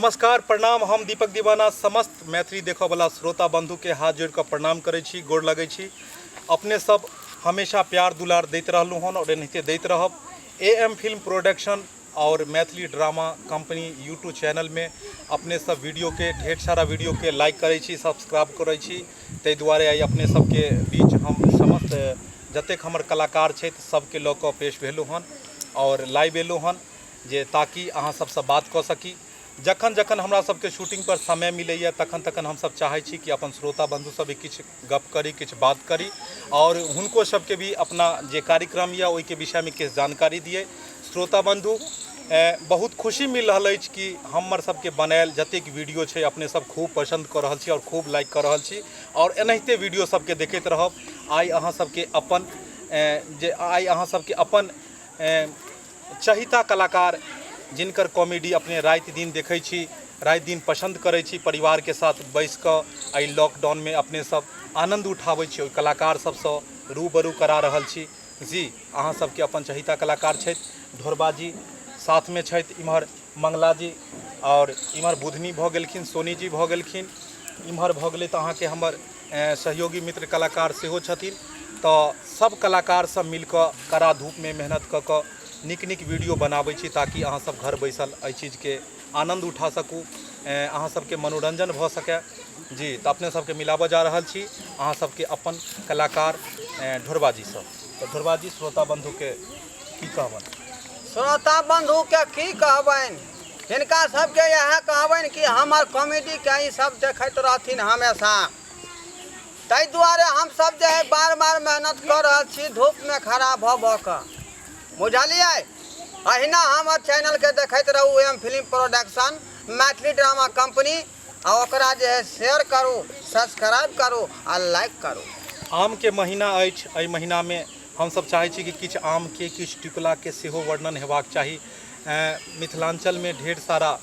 नमस्कार प्रणाम। हम दीपक दीवाना समस्त मैथिली देखऽवला श्रोता बंधुके हाथ जोड़ि कऽ प्रणाम करै छी, गोर लगै छी। अपने सब हमेशा प्यार दुलार दैत रहलहुँ हन आओर एनाहिते दैत रहब। ए एम फिल्म प्रोडक्शन आओर मैथिली ड्रामा कंपनी यूट्यूब चैनलमे अपने सब वीडियोके ढेर सारा वीडियोके लाइक करै छी, सब्सक्राइब करै छी। ताहि दुआरे आइ अपने सबके बीच हम समस्त जतेक हमर कलाकार छथि सबके लऽ कऽ पेश भेलहुँ हन आओर लाइव एलहुँ हन जे ताकि अहाँ सबसँ बात कऽ सकी। जखन जखन हमरा सबके शूटिंग पर समय मिलैए तखन तखन हमसब चाहै छी कि अपन श्रोता बंधु सब भी किछु गप करी, किछु बात करी आओर हुनको सबके भी अपना जे कार्यक्रम यऽ ओहिके विषयमे किछु जानकारी दियै। श्रोता बंधु, बहुत खुशी मिल रहल अछि कि हमर सबके बनायल जतेक वीडियो छै अपने सब खूब पसन्द कऽ रहल छी आओर खूब लाइक कऽ रहल छी आओर एनाहिते वीडियो सबके देखैत रहब। आइ अहाँ सबके अपन जे आइ अहाँ सबके अपन चहिता कलाकार जिनकर कॉमेडी अपने राति दिन देखै छी, राति दिन पसन्द करै छी, परिवारके साथ बैस कऽ एहि लॉकडाउनमे अपने सब आनन्द उठाबै छी, ओहि कलाकार सबसँ रूबरू करा रहल छी। जी अहाँ सबके अपन चहिता कलाकार छथि ढोरबा जी, साथमे छथि इम्हर मंगला जी आओर इम्हर बुधनी भऽ गेलखिन, सोनी जी भऽ गेलखिन, इम्हर भऽ गेलै तऽ अहाँके हमर सहयोगी मित्र कलाकार सेहो छथिन। तऽ सब कलाकार सब मिलकऽ कड़ा धूपमे मेहनत कऽ कऽ नीक नीक वीडियो बनाबै छी ताकि अहाँ सब घर बैसल एहि चीजके आनन्द उठा सकू, अहाँ सबके मनोरञ्जन भऽ सकै। जी तऽ अपने सबके मिलाबऽ जा रहल छी अहाँ सबके अपन कलाकार ढोरबा जीसँ। तऽ ढोरबा जी, श्रोता बन्धुके की कहबनि? श्रोता बन्धुके की कहबनि, हिनका सबके इएह कहबनि कि हमर कॉमेडीके ई सब देखैत रहथिन हमेशा। ताहि दुआरे हमसब जे है बार बार मेहनत कऽ रहल छी धूपमे खड़ा भऽ भऽ कऽ, बुझलियै? अहिना हमर चैनलके देखैत रहू, M film production Maithili drama company, आ ओकरा जे है शेयर करू, सब्सक्राइब करू आ लाइक करू। आमके महीना अछि, एहि महीनामे हमसब चाहै छी कि किछु आमके किछु टिकुलाके सेहो वर्णन हेबाक चाही। मिथिलाञ्चलमे ढेर सारा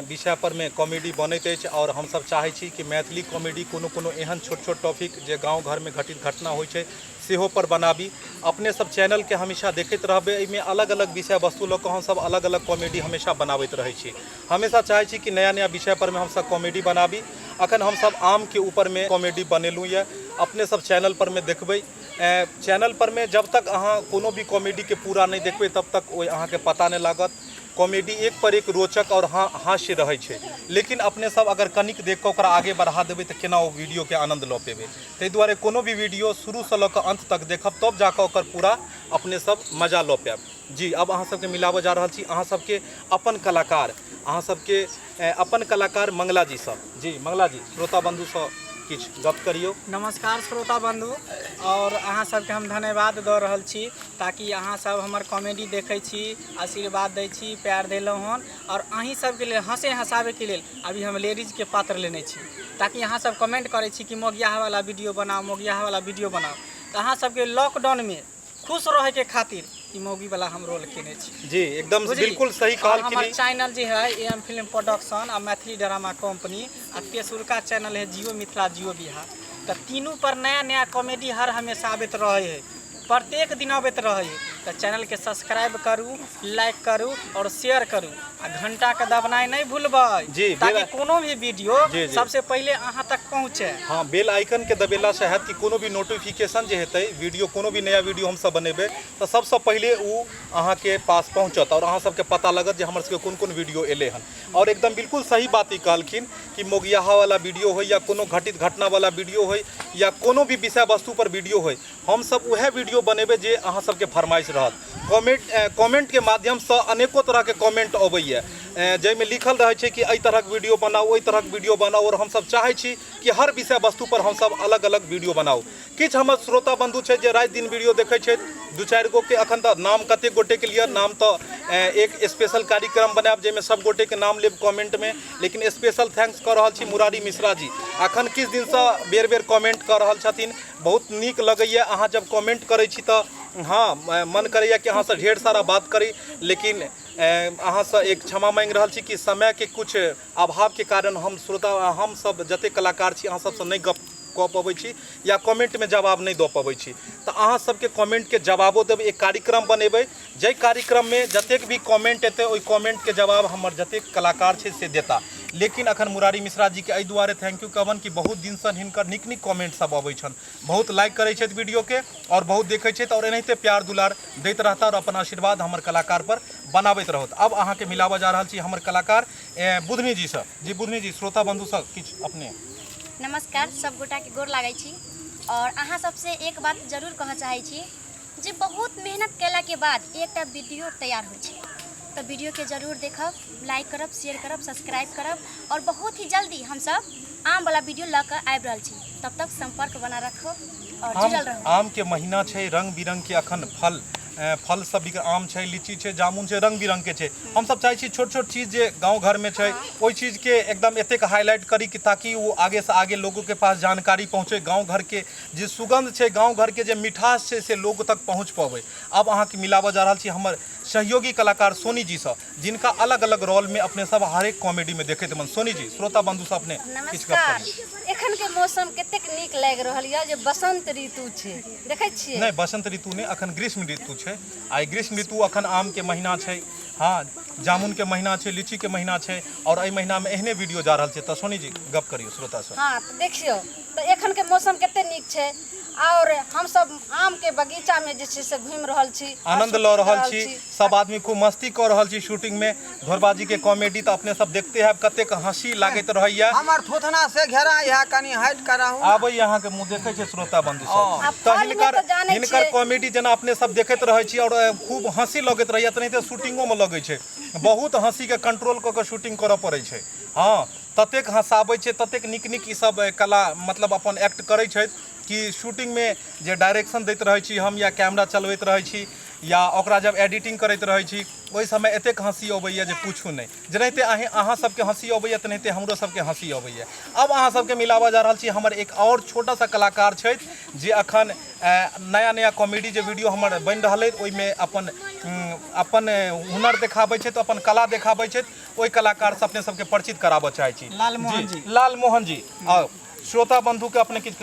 विषय परमे कॉमेडी बनैत अछि आओर हमसब चाहै छी कि मैथिली कॉमेडी कोनो कोनो एहन छोट छोट टॉपिक जे गाँव घरमे घटित घटना होइ छै सेहो पर बनाबी। अपने सब चैनलके हमेशा देखैत रहबै, एहिमे अलग अलग विषय वस्तु लऽ कऽ हमसब अलग अलग कॉमेडी हमेशा बनाबैत रहै छी। हमेशा चाहै छी कि नया नया विषय परमे हमसब कॉमेडी बनाबी। अखन हमसब आमके ऊपरमे कॉमेडी बनेलहुँ यऽ, अपने सब चैनल परमे देखबै। चैनल परमे जब तक अहाँ कोनो भी कॉमेडीके पूरा नहि देखबै तब तक ओहि अहाँके पता नहि लागत। कॉमेडी एक पर एक रोचक आओर हास्य रहै छै, लेकिन अपने सब अगर कनिक देख कऽ ओकरा आगे बढ़ा देबै तऽ केना ओ वीडियोके आनन्द लऽ पेबै। ताहि दुआरे कोनो भी वीडियो शुरूसँ लऽ कऽ अन्त तक देखब तब जा कऽ ओकर पूरा अपने सब मजा लऽ पायब। जी अब अहाँ सबके मिलाबऽ जा रहल छी अहाँ सबके अपन कलाकार, अहाँ सबके अपन कलाकार मंगला जीसँ। जी मंगला जी, श्रोता बंधुसँ किछु गप करियौ। नमस्कार श्रोता बंधु, और अहाँ सबके हम धन्यवाद दऽ रहल छी ताकि अहाँ सब हमर कॉमेडी देखै छी, आशीर्वाद दै छी, प्यार देलहुँ हन। और अहीं सबके लेल हँसे हँसाबैके लेल अभी हम लेडीजके पात्र लेने छी ताकि अहाँ सब कमेंट करै छी कि मोगियाहवला वीडियो बनाउ, मोगियाहवला वीडियो बनाउ। तऽ अहाँ सबके लॉकडाउनमे खुश रहैके खातिर ई मौगीवला हम रोल केने छी। जी एकदम बुझली? बिल्कुल सही और कहलखिन। हमर चैनल जे है ए एम फिल्म प्रोडक्शन आ मैथिली ड्रामा कंपनी आ तेसुरका चैनल है जियो मिथिला जियो बिहार, तऽ तीनू पर नया नया कॉमेडी हर हमेशा आबैत रहै है, प्रत्येक दिन अबैत रहै है। तऽ चैनलके सब्सक्राइब करू, लाइक करू और शेयर करू आ घंटा के दबनाइ नहि भूलबै जी, ताकि बेल- कोनो भी वीडियो जी, जी। सबसे पहिले अहाँ तक पहुँचे। हाँ, बेल आइकन के दबेला से हैत कि कोनो भी नोटिफिकेशन जे हेतै वीडियो, कोनो भी नया वीडियो हमसब बनेबै तऽ सबसँ पहिले उ अहाँके पास पहुँचत आओर अहाँ सबके पता लगत जे हमर सबके कोन कोन वीडियो एलै हन। आओर एकदम बिल्कुल सही बात ई कहलखिन कि मोगियाहा वाला वीडियो होइ या कोनो घटित घटना वाला वीडियो होइ या कोनो भी विषय वस्तु पर वीडियो होइ, हमसब उएह वीडियो बनेबै जे अहाँ सबके फरमाइश रहत। कमेंटके माध्यमसँ अनेको तरहके कमेंट अबैए जाहिमे लिखल रहै छै कि एहि तरहक वीडियो बनाउ, ओहि तरहक वीडियो बनाउ, आओर हमसब चाहै छी कि हर विषय वस्तुपर हमसब अलग अलग वीडियो बनाउ। किछु हमर श्रोता बन्धु छथि जे राति दिन वीडियो देखै छथि, दू चारि गोके अखन तऽ नाम कतेक गोटेके लिअ, नाम तऽ एक स्पेशल कार्यक्रम बनायब जाहिमे सब गोटेके नाम लेब कमेंटमे, लेकिन स्पेशल thanks कऽ रहल छी मुरारी मिश्रा जी, अखन किछु दिनसँ बेर बेर कमेंट कऽ रहल छथिन, बहुत नीक लगैए। अहाँ जब कमेंट करै छी तऽ हँ मन करैए कि अहाँसँ ढेर सारा बात करी, लेकिन अहाँसँ एक क्षमा माँगि रहल छी कि समयके किछु अभावके कारण हम श्रोता हमसब जतेक कलाकार छी अहाँ सबसँ नहि गप कऽ पबै छी या कमेंटमे जवाब नहि दऽ पबै छी। तऽ तऽ अहाँ सबके कमेंटके जवाबो देबै। एक कार्यक्रम बनेबै जाहि कार्यक्रममे जतेक भी कमेंट एतै ओहि कमेंटके जवाब हमर जतेक कलाकार छै से देता। लेकिन अखन मुरारी मिश्रा जीके एहि दुआरे thank you कहबनि कि बहुत दिनसँ हिनकर नीक नीक कमेंट सब अबै छनि, बहुत लाइक करै छथि वीडियोके आओर बहुत देखै छथि आओर एनाहिते प्यार दुलार दैत रहता आओर अपन आशीर्वाद हमर कलाकार पर बनाबैत रहत। अब अहाँके मिलाबऽ जा रहल छी हमर कलाकार बुधनी जीसँ। जी बुधनी जी, श्रोता बन्धुसँ किछु अपने। नमस्कार, सब गोटाके गोर लागै छी और अहाँ सबसे एक बात जरूर कहऽ चाहै छी जे बहुत मेहनत कयलाके बाद एकटा वीडियो तैयार होइ छै, तऽ वीडियोके जरूर देखब, लाइक करब, शेयर करब, सब्सक्राइब करब और बहुत ही जल्दी हमसब आमवला वीडियो लऽ कऽ आबि रहल छी। तब तक सम्पर्क बना राखब और आम जुड़ल रहू। आम के महीना छै, रंग बिरंग के अखन फल फल सब बिक, आम छै, लीची छै, जामुन छै, रंग बिरंग के छै। हम सब चाहै छी छोट छोट चीज जे गांव घर में छै ओहि चीज के एकदम एतेक हाईलाइट करी कि ताकि वो आगे से आगे लोगों के पास जानकारी पहुँचे, गांव घर के जे सुगंध छै, गांव घर के जे मिठास छै से लोग तक पहुँच पबै। अब अहाँके मिलाबऽ जा रहल छी हमर सहयोगी कलाकार सोनी जी सँ, जिनका अलग अलग रोल में अपने सब हरेक कॉमेडी में देखैत मन। सोनी जी, श्रोता बंधु सँ अपने किछु गप नमस्कार। करी। एखन के मौसम कतेक नीक लागि रहल यऽ जे बसंत ऋतु छै, देखै छियै? नहि, बसंत ऋतु नहि, अखन ग्रीष्म ऋतु छै। आ ई ग्रीष्म ऋतु अखन आम के महीना छै, हाँ, जामुन के महीना छै, लीची के महीना छै और एहि महीना में एहने वीडियो जा रहल छै। तऽ सोनी जी गप करियौ श्रोता सँ। हाँ, तऽ देखियौ तऽ एखन के मौसम कते नीक छै और हमसब आम के बगीचा में जे छै से घुमि रहल छी, आनंद लऽ रहल छी, सब आदमी खूब मस्ती कऽ रहल छी शूटिंग में। ढोरबाजी के कॉमेडी तऽ अपने सब देखते हैब कतेक हंसी लागैत रहैया। हमर थोथना से घेरा है, कनी हटि कऽ रहू। आबै अहाँके मुँह देखै छै श्रोता बंधु सब। आ तऽ फलमे हिनकर तऽ जानै हिनकर छियै। कॉमेडी जेना अपने सब देखैत रहै छी और खूब हंसी लगैत रहैया, तेनाहिते शूटिंगो में लगै छै। बहुत हंसी के कंट्रोल कऽ कऽ शूटिंग करऽ पड़ै छै। हाँ, ततेक हंसाबै छै, ततेक नीक नीक ई सब कला मतलब अपन एक्ट करै छथि कि शूटिंग में जे डायरेक्शन दैत रहै छी हम या कैमरा चलबैत रहै छी या ओकरा जब एडिटिंग करैत रहै छी ओहि समय एतेक हंसी अबैया जे पूछू नहि। जेनाहिते अहीं अहाँ सबके हंसी अबैया तेनाहिते हमरो सबके हंसी अबैया। अब अहाँ सबके मिलाबऽ जा रहल छी हमर एक और छोटा सा कलाकार छथि जे अखन नया नया कॉमेडी जे वीडियो हमर बनि रहल अछि ओहिमे अपन अपन हुनर देखाबै छथि, अपन कला देखाबै छथि। ओहि कलाकारसँ अपने सबके परिचित कराबऽ चाहै छी। लाल मोहन जी। लाल मोहन जी। आउ श्रोता बंधुके अपने किछु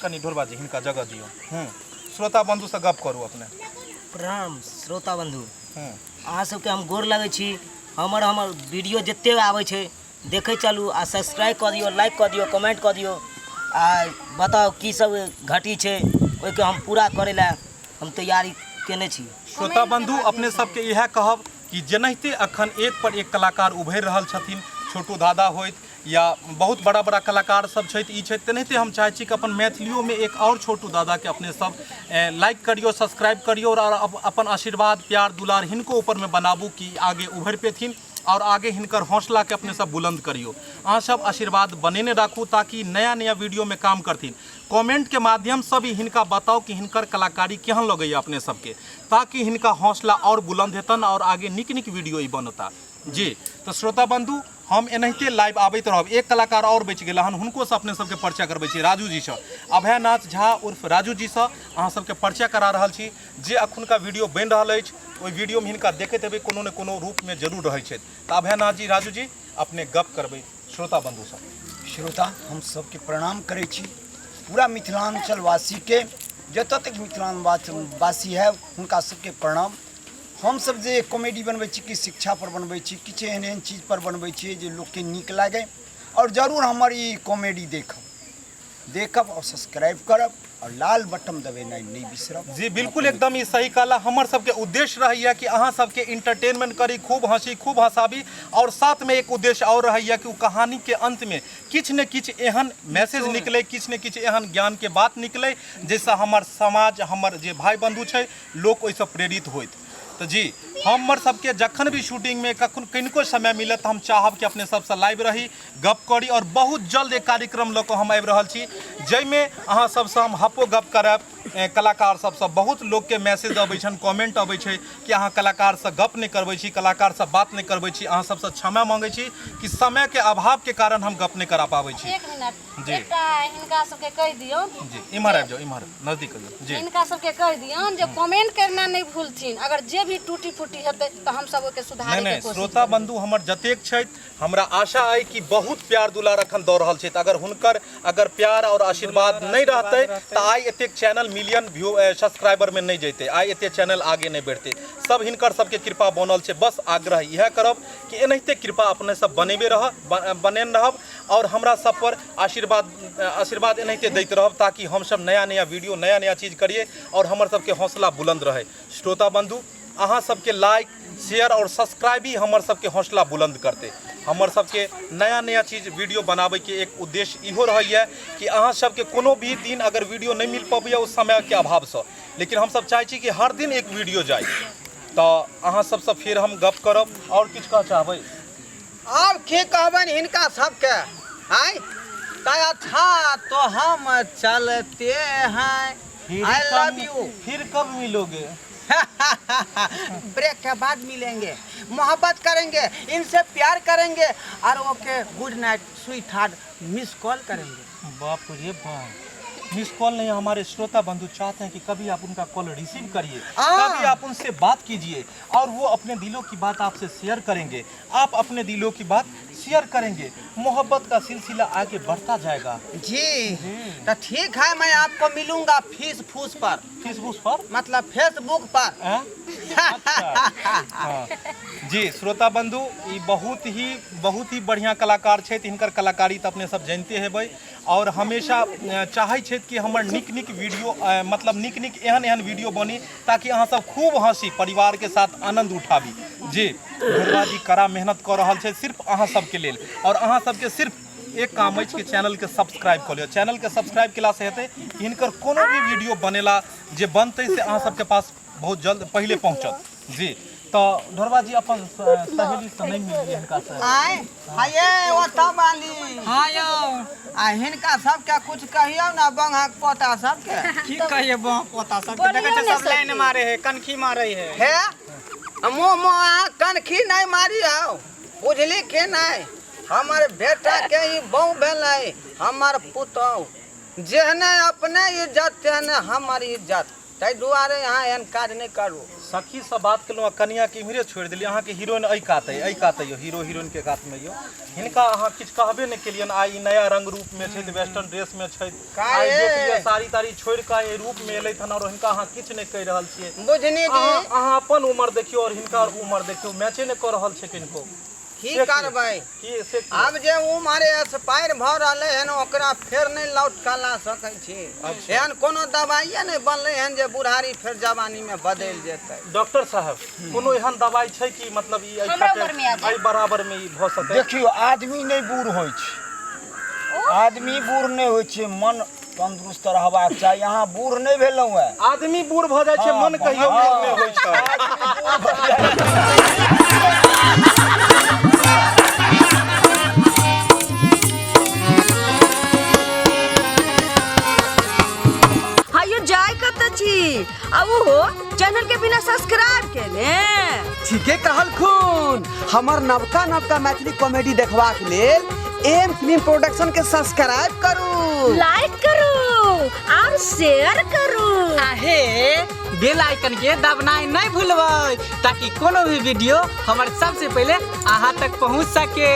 कनि ढोरबा जी हिनका जगह दियौ। श्रोता बंधुसँ गप करू अपने। प्रणाम श्रोता बंधु, अहाँ सबके हम गोर लगै छी। हमर हमर वीडियो जतेक आबै छै देखै चलू आ सब्सक्राइब कऽ दियौ, लाइक कऽ दियौ, कमेंट कऽ दियौ आ बताउ की सब घटी छै ओहिके हम पूरा करै लए हम तैयारी केने छी। श्रोता बंधु अपने सबके इएह कहब कि जेनाहिते अखन एक पर एक कलाकार उभरि रहल छथिन, छोटू दादा होइत या बहुत बड़ा बड़ा कलाकार सब छथि, ई छथि, तेनाहिते हम चाहै छी कि अपन मैथिलियोमे एक आओर छोटू दादाके अपने सब लाइक करियौ, सब्सक्राइब करियौ और अपन आशीर्वाद प्यार दुलार हिनको ऊपरमे बनाबू कि आगे उभरि पेथिन और आगे हिनकर हौसलाके अपने सब बुलंद करियौ। अहाँ सब आशीर्वाद बनेने राखू ताकि नया नया वीडियोमे काम करथिन। कमेंटके माध्यमसँ भी हिनका बताउ कि हिनकर कलाकारी केहन लगैए अपने सबके, ताकि हिनका हौसला और बुलंद हेतनि और आगे नीक नीक वीडियो ई बनता। जी तऽ श्रोता बंधु हम एनाहिते लाइव आबैत रहब। एक कलाकार और बचि गेल हन, हुनको से अपने सबके परिचय करबै छी। राजू जी से, अभयनाथ झा उर्फ राजू जी से अहाँ सबके परिचय करा रहल छी। जे अखुनका वीडियो बनि रहल अछि ओहि वीडियोमे हिनका देखैत हेबै, कोनो ने कोनो रूपमे जरूर रहै छथि। तऽ अभयनाथ जी, राजू जी अपने गप करबै श्रोता बंधु से। श्रोता हम सबके प्रणाम करै छी, पूरा मिथिलांचलवासीके, जतऽ तक मिथिलावासी है हुनका सबके प्रणाम। हम सब जे कॉमेडी बनबै छी किछु शिक्षा पर बनबै छी, किछु एहन एहन चीज पर बनबै छी जे लोकके नीक लागै और जरूर हमर ई कॉमेडी देखब देखब और सब्सक्राइब करब और लाल बटन दबेनाइ नहि बिसरब। जी बिल्कुल एकदम ई सही कहला। हमर सबके उद्देश्य रहैया कि अहाँ सबके इंटरटेनमेंट करी, खूब हंसी खूब हंसाबी और साथ में एक उद्देश्य और रहैया कि ओ कहानी के अंत में किछु ने किछु एहन मैसेज निकले, किछु ने किछु एहन ज्ञान के बात निकले जाहिसँ हमर समाज, हमर जे भाई बंधु छै लोक ओहिसँ प्रेरित होइत। तऽ जी हमर सबके जखन भी शूटिंगमे कखन किनको समय मिलत तऽ हम चाहब कि अपने सबसँ लाइव रही, गप करी और बहुत जल्द एक कार्यक्रम लऽ कऽ हम आबि रहल छी जाहिमे अहाँ सबसँ हम हपो गप करब। कलाकार सबसँ बहुत लोकके मैसेज अबै छनि, कमेंट अबै छै कि अहाँ कलाकारसँ गप नहि करबै छी, कलाकारसँ बात नहि करबै छी। अहाँ सबसँ क्षमा माँगै छी कि समयके अभावके कारण हम गप नहि करा पाबै छी। एक मिनट, जी। एकटा हिनका सबके कहि दियौन। जी इम्हर आबि जाउ, इम्हर नजदीक करियौ। जी हिनका सबके कहि दियौन जे कमेंट करना नहि भूलथिन, अगर जे भी टूटी फूटी हेतै तऽ हम सब ओहिके सुधारे नहि के नहि कोशिश श्रोता करबै। बंधु हमर जतेक छथि, हमरा आशा अइ कि बहुत प्यार दुलार अखन दऽ रहल छथि। अगर हुनकर अगर प्यार और आशीर्वाद नहि रहतै तऽ आइ एतेक चैनल मिलियन व्यू सब्सक्राइबरमे नहि जैतै, आइ एते चैनल आगे नहि बढ़तै। सब हिनकर सबके कृपा बनल छै। बस आग्रह इएह करब कि एनाहिते कृपा अपने सब बनेबे रह बनेने रहब आओर हमरा सब पर आशीर्वाद आशीर्वाद एनाहिते दैत रहब, ताकि हमसब नया नया वीडियो नया नया चीज करिए आओर हमर सबके हौसला बुलंद रहै। श्रोता बंधु, अहाँ सबके लाइक शेयर और सब्सक्राइब ही हमर सबके हौसला बुलंद करते। हमर सबके नया नया चीज वीडियो बनाबैके एक उद्देश्य इहो रहैए कि अहाँ सबके कोनो भी दिन अगर वीडियो नहि मिल पबैए उस समयके अभावसँ, लेकिन हमसब चाहै छी कि हर दिन एक वीडियो जाय। तऽ अहाँ सबसँ फेर हम गप करब। आओर किछु कहऽ चाहबै? आब की कहबनि हिनका सबके? आँय, तऽ अच्छा तो हम चलते हैं, I love you. फिर कब मिलोगे? ब्रेक के बाद मिलेंगे, मोहब्बत करेंगे, इनसे प्यार करेंगे और okay good night sweetheart miss call करेंगे। बाप रे बाप, मिस कॉल नहीं, हमारे श्रोता बंधु चाहते हैं कि कभी आप उनका कॉल रिसीव करिए, कभी आप उनसे बात कीजिए और वो अपने दिलों की बात आपसे शेयर करेंगे, आप अपने दिलों की बात शेयर करेंगे, मोहब्बत का सिलसिला आगे बढ़ता जाएगा। जी तो ठीक है, मैं आपको मिलूंगा फीस फूस पर। फीस फूस पर? मतलब फेसबुक पर। हाँ? अच्छा। हाँ। जी श्रोता बंधु, ई बहुत ही बढ़िया कलाकार छथि। हिनकर कलाकारी तऽ अपने सब जानते हेबै और हमेशा चाहै छथि कि हमर नीक नीक वीडियो, मतलब नीक नीक एहन एहन वीडियो बनी ताकि अहाँ सब खूब हंसी, परिवार के साथ आनंद उठाबी। जी ढोरबा जी कड़ा मेहनत कऽ रहल छथि सिर्फ अहाँ सबके लेल, और अहाँ सबके सिर्फ एक काम अछि कि चैनल के सब्सक्राइब कऽ लिअ। चैनल के सब्सक्राइब केलासँ हेतै कि हिनकर कोनो भी वीडियो बनेला जे बनतै से अहाँ सबके पास बहुत जल्द पहिले पहुँचत। जी तऽ ढोरबा जी अपन सहेली से नहि मिललियै हिनका से? आय हाये ओतऽ वाली। हाँ यौ। आ हिनका सबके कुछ कहियौ ने, बंगहक पोता सबके। की कहिए बंह पोता सबके? देखै छै सब लाइन मारे है, कनखी मारे है। हे मुँह मुँह अहाँ कनखी नहि मारियौ, बुझली कि नहि? हमर बेटा के ई बहु भेलै, हमर पुतहु जेहने अपने इज्जत तेहने हमर इज्जत, ताहि दुआरे अहाँ एहन काज नहि करू। सखी से बात केलहुँ आ कनिया के इम्हरे छोड़ि देलियै। अहाँके हीरोइन एहि कात अइ, एहि कात अइ, हीरो हीरोइन के कात मे यौ। हिनका अहाँ किछु कहबे नहि केलियनि। आइ ई नया रंग रूप मे छथि, वेस्टर्न ड्रेस मे छथि, आइ देख लिअ साड़ी ताड़ी छोड़ि कऽ एहि रूप मे एलथि हन और हिनका अहाँ किछु नहि कहि रहल छियै। बुझनी जी, अहाँ अपन उमर देखियौ और हिनका उमर देखियौ, मैचे नहि कऽ रहल छै किनको। की करबै की से की? आब जे उमर एक्सपायर भऽ रहलै हन ओकरा फेर नहि लौट कऽ ला सकै छी। एहन कोनो दवाइए नहि बनलै हन जे बुढ़ारी फेर जवानीमे बदलि जेतै। डॉक्टर साहब, कोनो एहन दवाइ छै कि मतलब ई एहि हमरा खातिर उमरमे आ जाए? एहि बराबरमे ई भऽ सकै? देखियौ, आदमी नहि बूढ़ होइ छै, आदमी बूढ़ नहि होइ छै, मन तंदुरुस्त रहबाक चाही। अहाँ बूढ़ नहि भेलहुँ हेँ। आदमी बूढ़ भऽ जाइ छै, मन कहियो बूढ़ नहि होइ छै। आदमी बूढ़ भऽ जाइ छै। हायो जाय कतऽ छी आ ओहो चैनल के बिना सब्सक्राइब केने? ठीके कहलखुन, हमर नवका नवका मैथिली कॉमेडी देखबाक लेल एम फिल्म प्रोडक्शन के सब्सक्राइब करू, लाइक करू और शेयर करू। आहे बेल आइकन के दबनाइ नहि भूलबै ताकि कोनो भी वीडियो हमर सबसे पहिले अहाँ तक पहुँच सके।